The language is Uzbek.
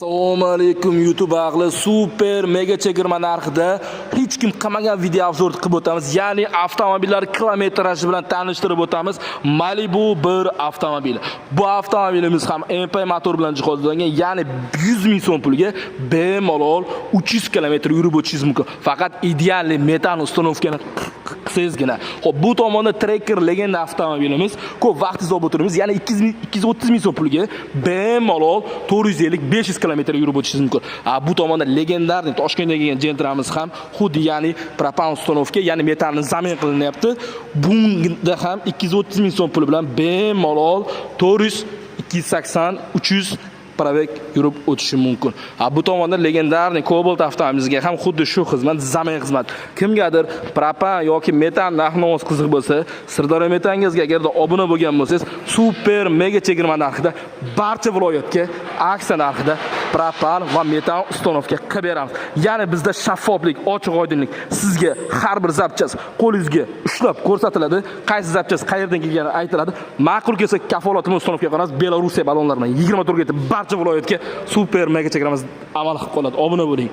Assalomu alaykum, YouTube ahli. Super mega chegirma narxida hech kim qilmagan video обзор qilib o'tamiz. Ya'ni avtomobillar kilometraji bilan tanishtirib o'tamiz. Malibu bir avtomobil. Bu avtomobilimiz ham MP motor bilan jihozlangan, ya'ni 100 ming so'm pulga bemalol 300 kilometr yurib o'tishingiz mumkin. Faqat идеальный metan установка ni qilsangizgina. Xo'p, bu tomonda Tracker legenda avtomobilimiz, ko'p vaqt hisob o'tiramiz, ya'ni 200 ming, 230 ming so'm pulga bemalol 450, 500 kilometr yurib o'tishingiz mumkin. A bu tomonda легендарный Toshkentga kelgan Gentramiz ham xuddi, ya'ni propan установка, ya'ni metanni замен qilinyapti. Bunda ham 230 ming so'm puli bilan bemalol 400, 280, 300 пробег yurib o'tishi mumkin. Ha, bu tomonda легендарный Cobalt avtomobilimizga ham xuddi shu xizmat, замен xizmat. Kimgadir propan yoki metan narx-navosi qiziq bo'lsa, Sirdaryo Metangazga agarda obuna bo'lgan bo'lsangiz, super mega chegirma narxida barcha viloyatga aksiya narxida propan va metan установка qilib beramiz. Ya'ni bizda shaffoflik, ochiq oydinlik. Sizga har bir запчасть qo'lingizga ushlab ko'rsatiladi. Qaysi запчасть qayerdan kelgani aytiladi. Ma'qul kelsa, kafolatli установка qilamiz. Belorussiya ballonlari bilan 24 ga barcha viloyatga super mega chegirmamiz amal qilib qoladi. Obuna bo'ling.